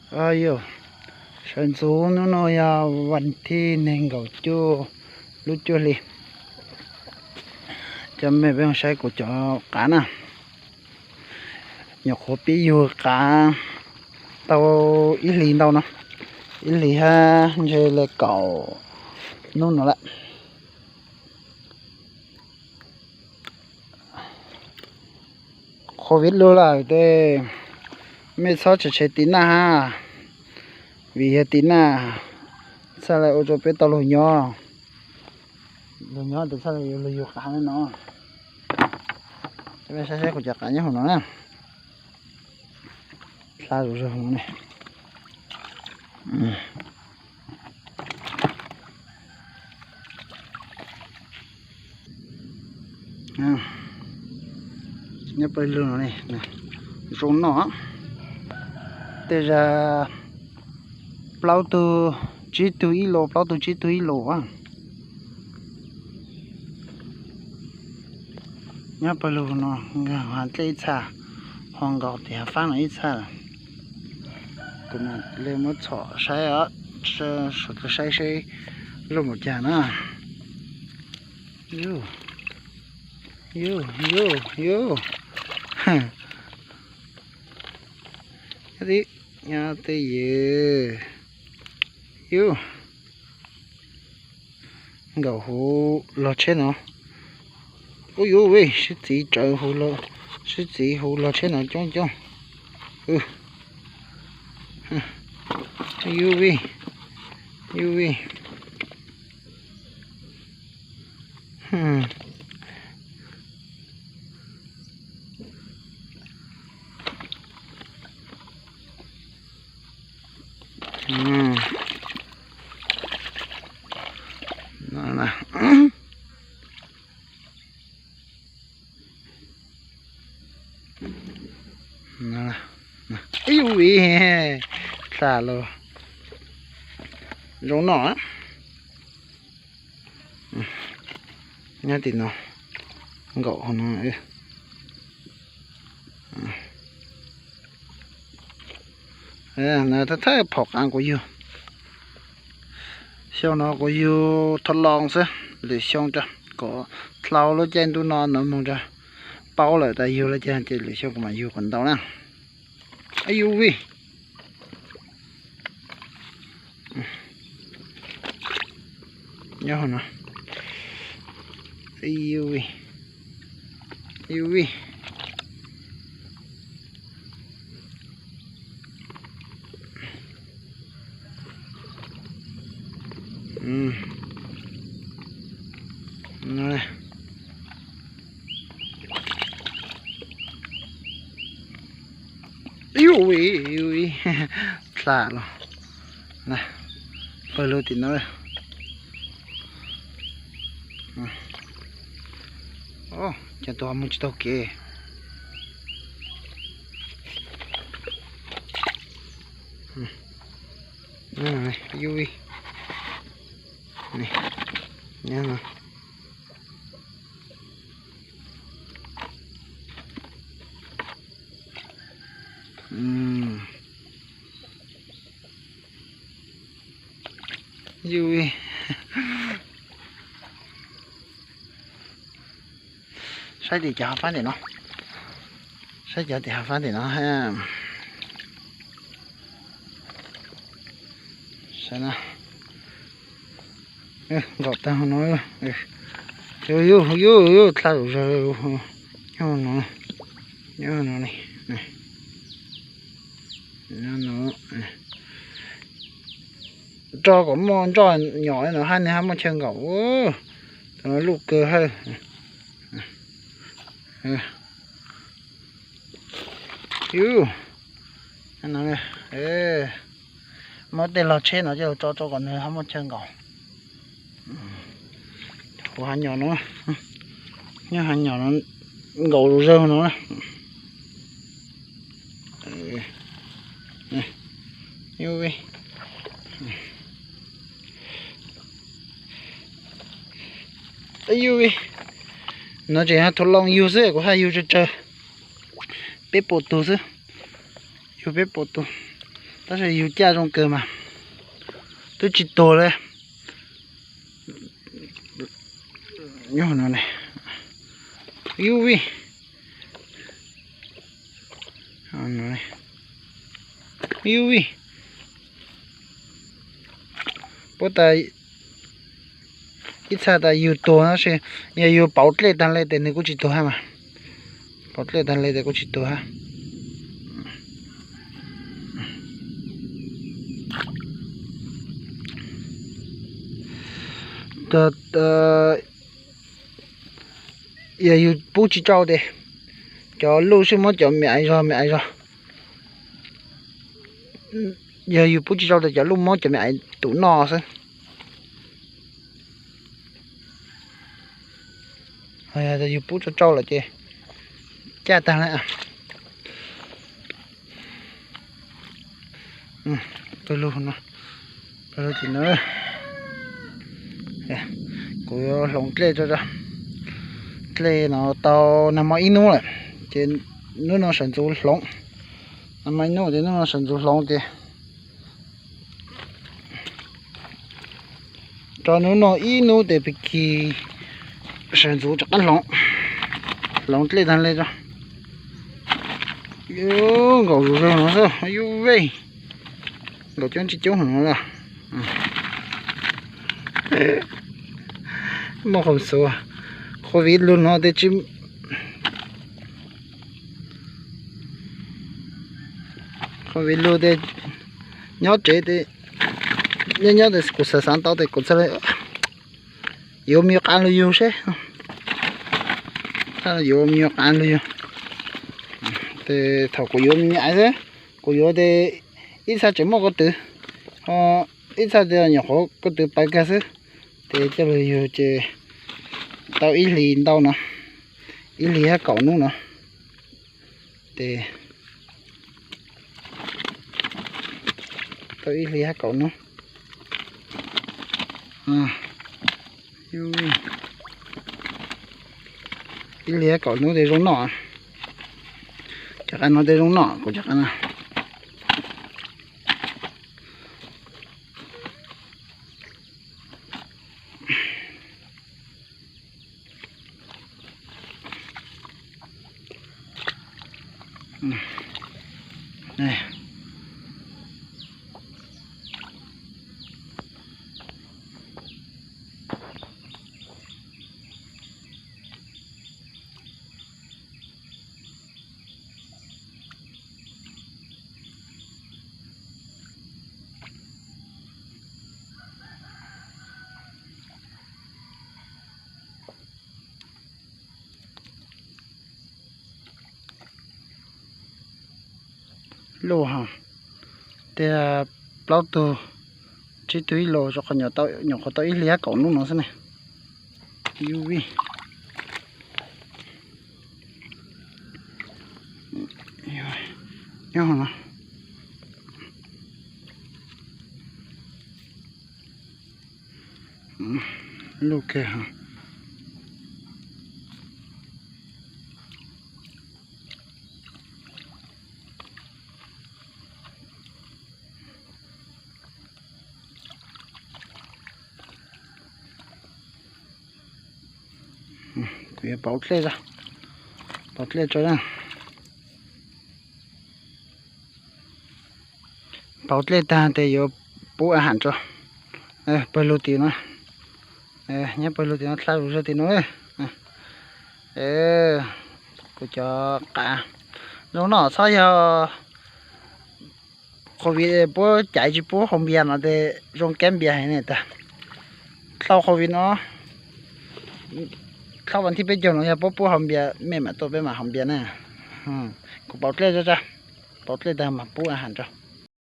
Yog, sawv ntxov hnub no yog vas thib nees nkaum cuaj lub cuaj hli. Cov me peb saib kuv cov qav na, nyuam qhuav pib yug qav tau ib hlis ntau no, ib hlis hab ntshe li kaum hnub no lawm. Covid luaj lawm tes mej txhob tseg tseg tiv naj hab, vim yog tiv naj txhaj le ua rua peb tau lug nyob, lug nyob tes txhaj le yuav lug yug qav le no. Cov mej saib saib kuv cov qav nyob hauv no na. Dlha zuj zus no ne. Nyob pawg lug no ne, zoo noj. Tej zag plaub tug tsib tug ib lus, plaub tug tsib tug ib lus. Nyob pawg lug no, nkaus hav dlej ib txhaj, ho nkaus tim hav fab no ib txhaj. Kuv mam le muab txhom saib os, saib saib zoo npaum cas na. Yus, yus, yus, yus. Nyob twj, nyob twj ywm. Yus, nkaum huv log tsheb no. Ub yus, sib txiv rawv huv, sib txiv huv log tsheb no coob coob. Yus, yus, yus. Ib yus vim dlha los zoo noj. Nyob tim no, nkaum hauv no. Thawj thawj phaum qav kuv yug, xyoo no kuv yug tho loo xwb, lwm xyoo rau kom dlhau lub caij ntuj no no moog rau, paub lawm tas yug le caag ces lwm xyoo kuv mam yug kom ntau na. Ib yus vim nyob hauv no, ib yus vim, ib yus vim. Ib yus vim, ib yus vim, dlha los. Pawg lug tim no. Cov tus ho moog tsis taug kev. Yus vim, nyob no. Yus vim, saib tim cov hav fab tim no, saib cov tim hav fab tim no. Saib na, nkaum tag no, yus, yus, yus dlha zuj zus, nyob no, nyob no ne, nyob no. Rau kom muaj nroj nyom no hab nwg hab muaj chaw nkaum. Tam no luj kawg hawb. Yus, muab tej log tsheb no coj lug tso rau kom nwg hab muaj chaw nkaum. Huv hav nyom no, nyob hav nyom no, nkaum zuj zus no na. Yus vim, no tseem yog thaum loo yug xwb, kuv haj yug tsawg tsawg, peb puas tug xwb, yug peb puas tug. Tab sis yus caj zoo kawg mas twb tsis tuag li. Nyob no ne, yuv vij, yuv vij, puab tas ib txha tas yus tuag tab sis yog yus pauv dlej tag li tes nws kuj tsis tuag hab mas. Pauv dlej tag li tes kuj tsis tuag hab. Yog yus pub tsis tsau tes cov luj xwb muab cov me aiv zog me aiv zog. Yog yus pub tsis tsau tes cov luj muab cov me aiv tus noj xwb. Yus pub tsau tsau lawm ces caj tag li. Pawg lug no, pawg lug tim no. Kuv yuav hloov dlej tso, dlej no tau nag hmo ib hnub lawm, ces hnub no sawv ntxuv hloov. Nag hmo ib hnub ces hnub no sawv ntxuv hloov ces rau hnub no ib hnub tes pig kis sawv ntxuv rov qab hloov, hloov dlej tag li tso. Yuav nkaum zus zog no xwb, yuav vej nkaum coob tsis coob no. Muaj qhov xus, qhov viv lug no tes tsis, qhov viv lug tes nyob tsev tes, nyob nyob tes kuv xav xav tau tes kuv txhaj le yuav me nyuam qas lug yug seb, yuav me nyuam qas lug yug. Tes thaum kuv yuav me nyuam aiv xwb, kuv yuav tes ib txha tseem muaj ko tw, ib txha tes nyuam qhuav ko tw pawv kag xwb. Tes coj lug yug ces tau ib hlis ntau no, ib hlis hab kaum hnub no. Tes tau ib hlis hab kaum hnub, ib hlis hab kaum hnub tes zoo noj. Cov qas no tes zoo noj, kuv cov qas no. Luj ha, tias plaub tug, tsib tug ib los, nyuam qhuav tau ib hlis hab kaum hnub no xwb ne. Yuv vij, nyob no. Luj kawg. Kuv yuav pauv dlej, pauv dlej tso. Pauv dlej tag tes yuav pub a ham tso. Pawg lug tim no, nyob pawg lug tim no dlha zus zog tim no. Kuv cov qas zoo noj txhob yog qhov viv puab caiv tsis pub haus npias no tes zoo kab npias heev ne tas. Dlhau qhov viv no, dlhau vas thib peb caug no yog puab pub haus npias mej mam tuaj peb mam haus npias na. Kuv pauv dlej tso, pauv dlej tag mas pub a ham tso.